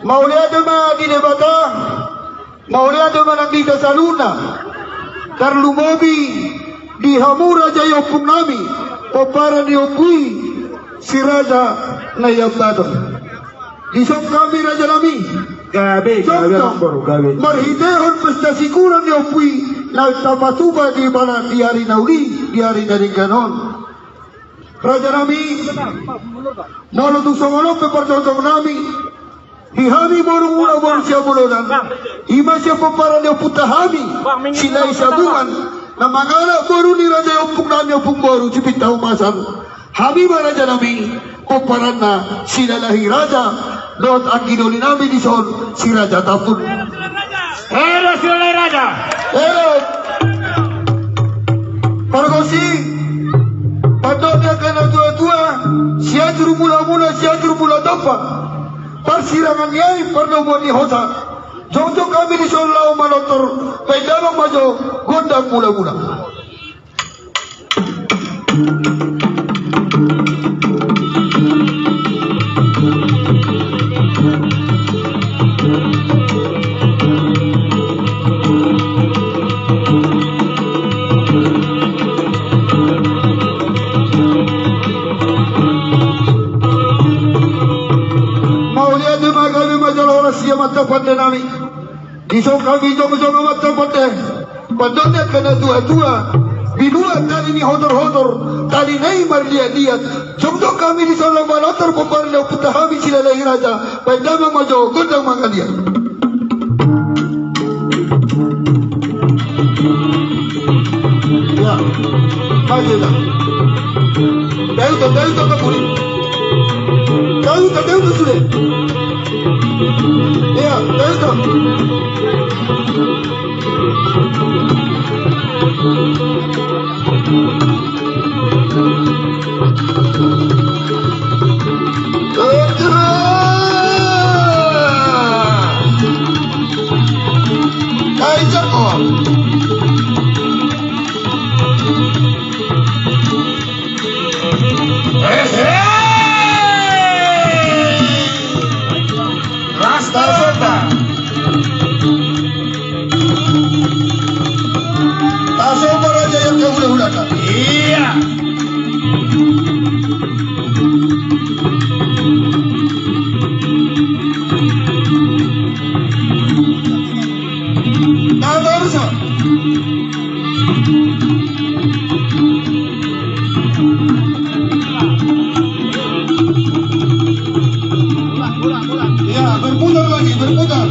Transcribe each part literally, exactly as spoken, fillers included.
Mauliate ma di Debata, mauliate ma nang di hita saluhutna. Tarlumobi di hamu raja ni ompung nami, pomparan ni ompu i, si Raja Naiambaton. Dison hami raja nami. Gabe, gabe, jongjong, amangboru, gabe. Marhitehon pesta syukuran ni ompu i na tapatupa di bala di ari na uli, di ari na denggan on. Raja nami, molo tung songon on pe parjongjong nami, di hami boru muna boru Siabolon, i ma sian pomparan ni ompunta hami Silahi Sabungan, na mangalap boru ni raja ni ompung nami, ompung boru Sipinta Umasan. Hami ma raja nami, pomparanna Silalahi Raja, dohot anggi doli nami dison si Raja Tambun. Elo Silalahi Raja. Elo. Pargonsi, pandok ni angka na tuatua, Sianjur Mulamula, Sianjur Mulatompa. Parsirangan ni aek, pardomuan ni hosa. Jongjong hami dison laho manortor, baen damang ma jo gondang mulamula. Mauliate ma, gabe ma jala horas, i ma amanta pande nami. Dison hami jongjong, amanta pande. Pandok ni angka na tuatua, binuat tali ni hotorhotor, talina i marliatliat. Jongjong hami dison laho manortor pomparan ni ompunta hami Silalahi Raja, baen damang ma jo gondang mangaliat. Ya, maju dah. Dautan, dautan, kaburi. Dautan, dautan sudah. Iya, dautan. Kaisa ko. Ehe! Rasta sota. Tasomba raja i angka hulahulana. Iya. Tabarsa. Ya, berputar lagi, berputar.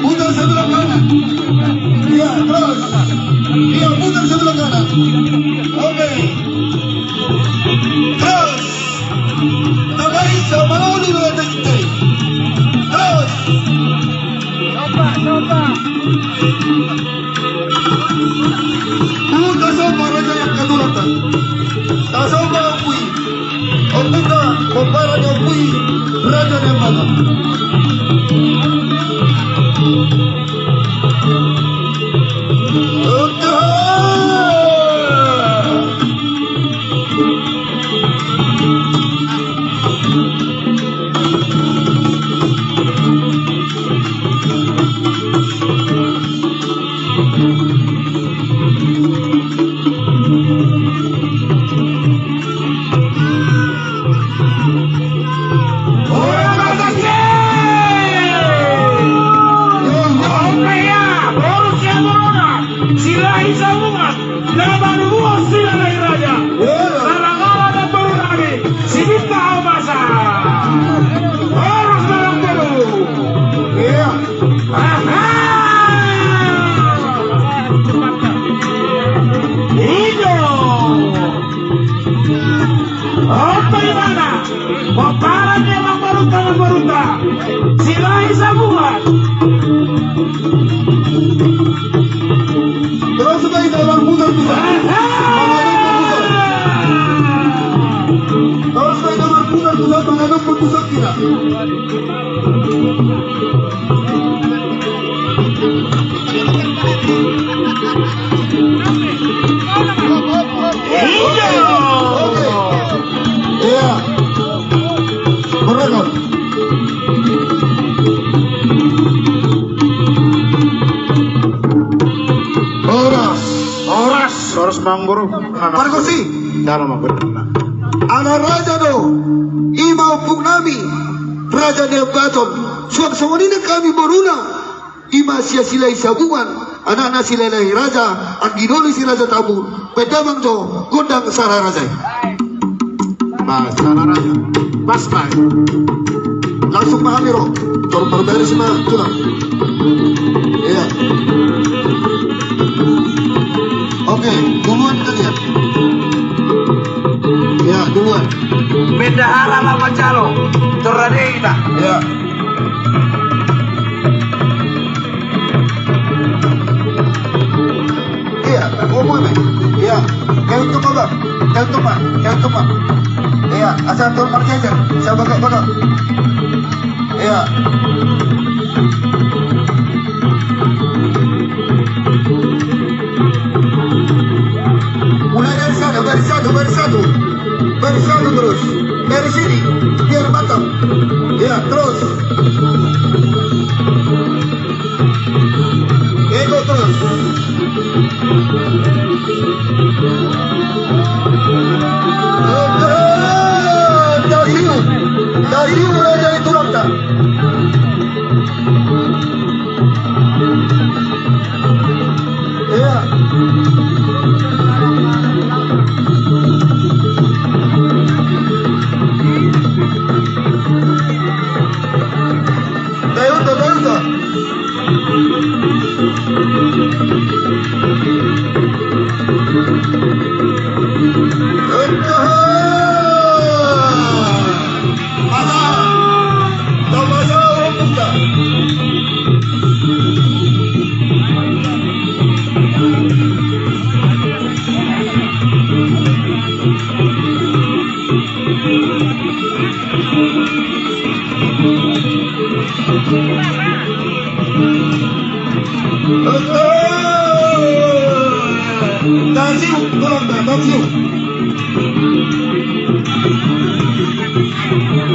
Putar sebelah kanan. Ya, terus. Ya, putar sebelah kanan. Oke. Terus. Tabaen sama lawan di luar negeri. Terus. Coba, coba. Tasomba raja i angka hulahulana. Tasomba ompu i. Ompunta, pomparan ni ompu i, Raja Nembala. Oke. Silahi Sabungan. Na manubuan Silalahi Raja. Iya. Salangala na boru nami, Sipinta Umasan. Horas ma amangboru. Iya. Aha. Ijo. Opa imana. Pomparan ni amangborunta, amangborunta. Silahi Sabungan. Terus baen damang putar tu. Aha. Terus baen damang putar tu, mangadop tu pusat kita. Iya. Iya. Beragam. Pargonsi. Dalam aku. Anak raja do. I ma ompung nami. Raja ni Ambaton. Suang songon i nang hami boruna. I ma Silahisabungan. Anakna Silalahi Raja. Anggi doli si Raja Tambun. Baen damang jo gondang sala raja i. Bah, sala raja. Pas, bah. Langsung ma hami ro. Tor marbaris ma tulang. Iya. Oke, duluan kalian. Iya, duluan. Bendahara ma manjalo. Tor rade hita. Iya. Iya, ngomong, men. Iya. Kau tutup, Bang. Kau tutup, Bang. Kau tutup, Bang. Iya, asal tuan marjejer. Saya bagak-bagak. Iya. Mulai dari sana, baris satu, baris satu. Baris satu terus. Dari sini, biar matang. Iya, terus. Ego terus. Dariu, dariu raja i tulangta. Iya. Dayuta, dayuta. Tangan siu, tolong, tangan siu.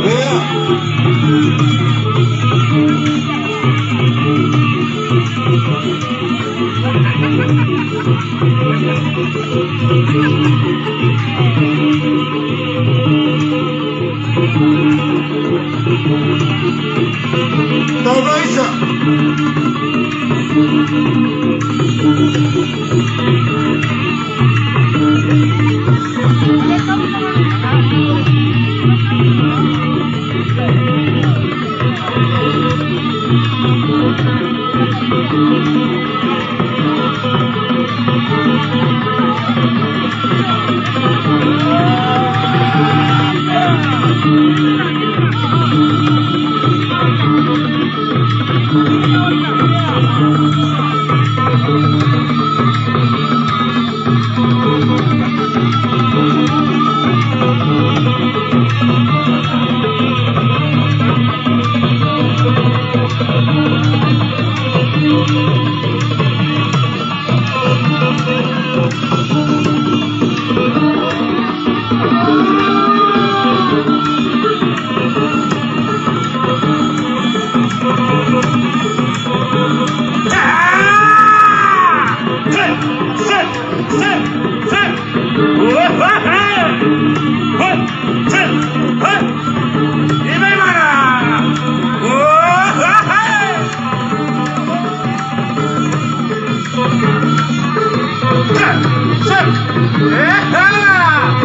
Iya. Tau baisa.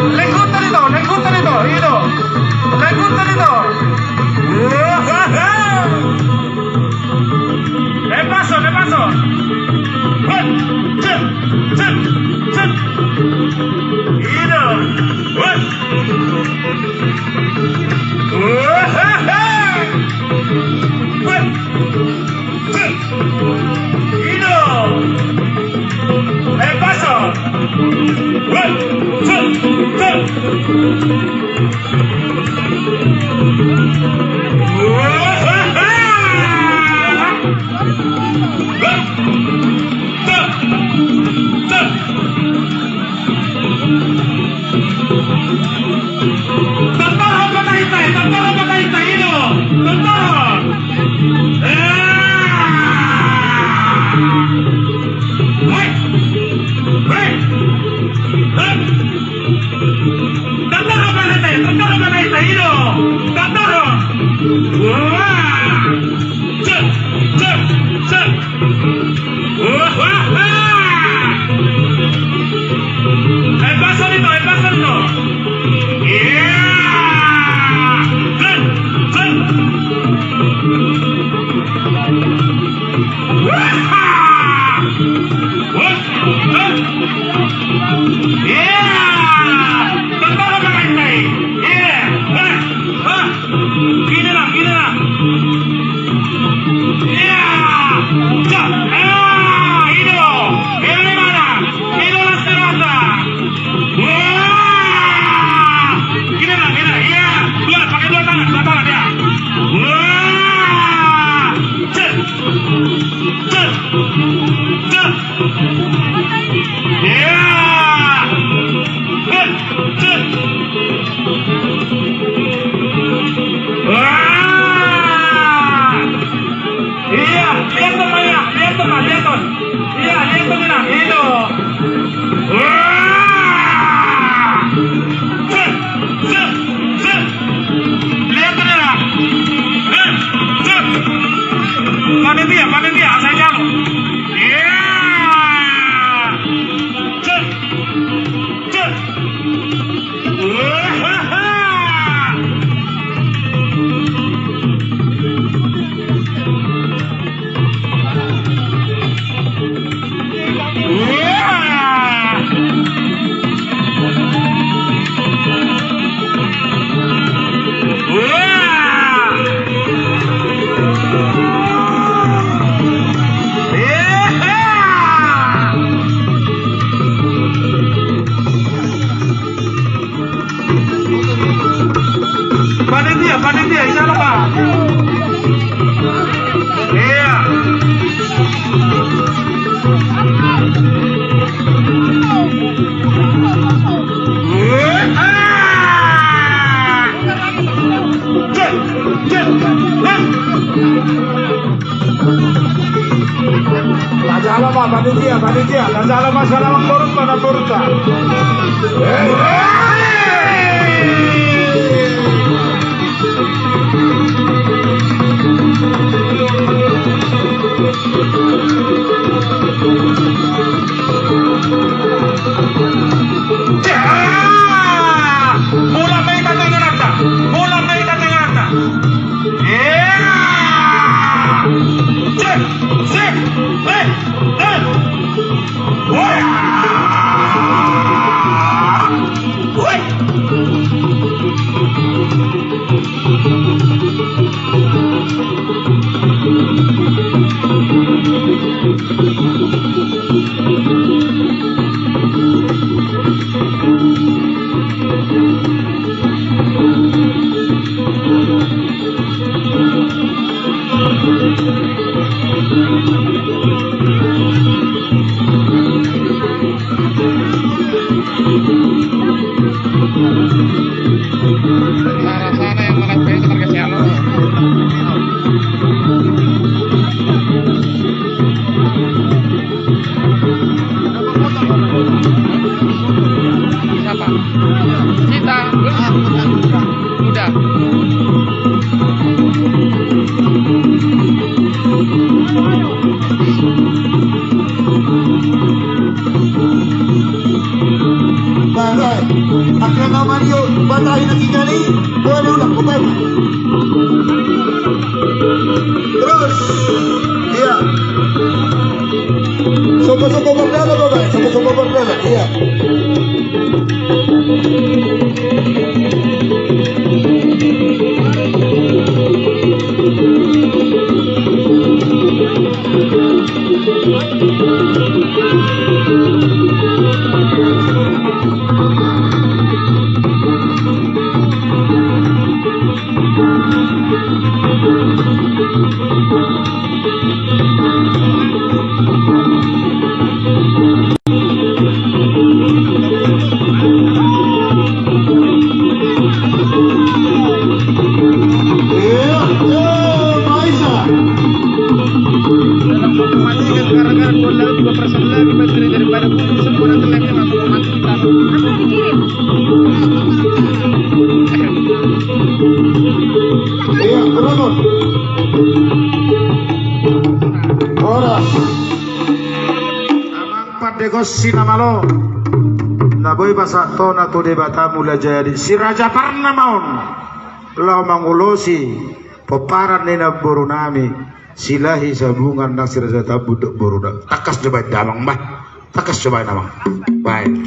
Lengkut tadi to, lengkut tadi to, i do. Lengkut tadi to. Lepas, lepas. Hut, hut, hut, hut. I do. Hut. Hut. Hut. I do. Lepas. Hut, hut, hut. Tentara patahitai, tentara patahitai, i do. Tentara. Eh. Hei. Hei. Panitia, insya Allah, Pak. Iya. Tajalo ma panitia, panitia, tajalo ma sian amangborunta, namborunta. Mulak ma hita tu ingananta, mulak ma hita tu ingananta. Iya. Sip, sip, sip, sip. Woi. Woi. Sana-sana yang makan kue itu marga Sialo. Siapa? Sita. Udah. Bagai. Akhirnya nama dia, bagai nanti jadi. Boleh ulang, bukan? Terus. Iya. Sopo-sopo berdala, Bapak. Sopo-sopo berdala. Iya. Dalam hukuman ini gara-gara gol laut dua kosong lagi, baterai daripada gol bisa kurang telek, memang hukuman kita. Apa yang dikirim? Iya, penonton. Horas. Amang pandegon si na malo, na boi pasahat hona tu Debata Mulajadi, si Raja Parna ma on, laho mangulosi pomparan ni namboru nami, Silahi Sabungan nang si Raja Tambun dohot boruna. Tangkas jo baen damang bah. Tangkas jo baen damang. Baen.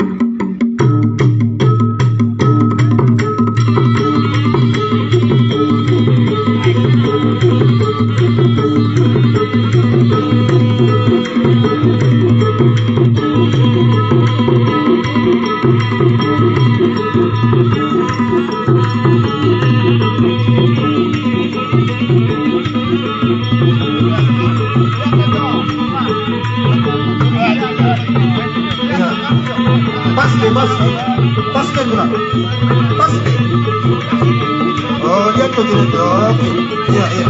Pas, pas, pas, pas, pas. Oh, dia tuh gitu. Oke. Iya, iya.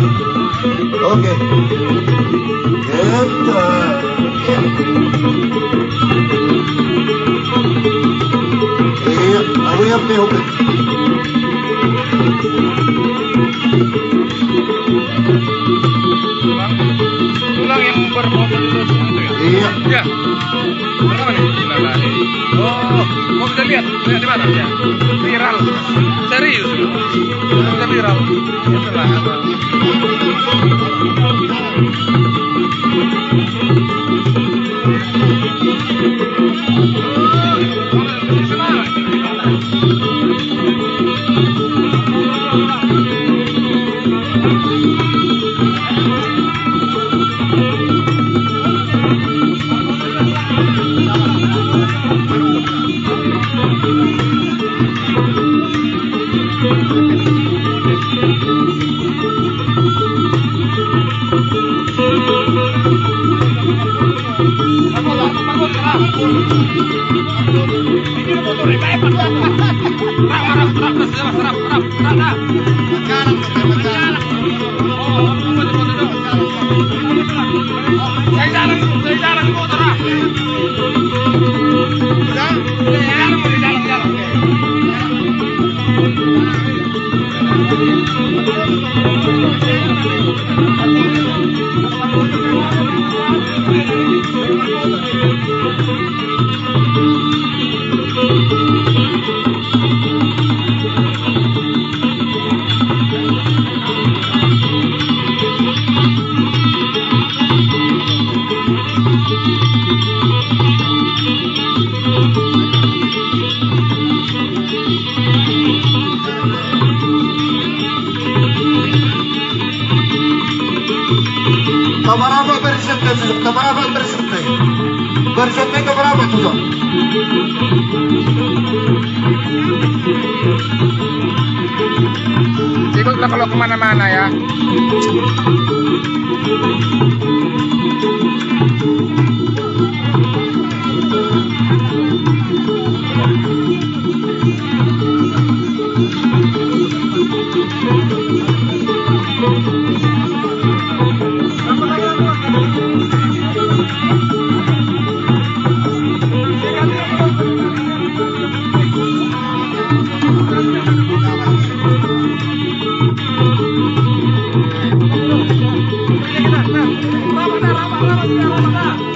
Oke. Gitu. Iya, aku yang P O P. Tulang, tulang yang bermotor itu ya? Iya. Iya. Berapa nih? Gila lah nih. Oh, mau kita lihat? Lihat di mana? Ya. Viral. Serius. Bisa viral. Itulah. Tamaraba barisan pe, tamaraba barisan pe. Barisan pe tamaraba tutu. Ikut lah kalau kemana-mana ya.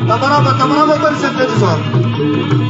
Tamaraba, tamaraba barisan pe tutu.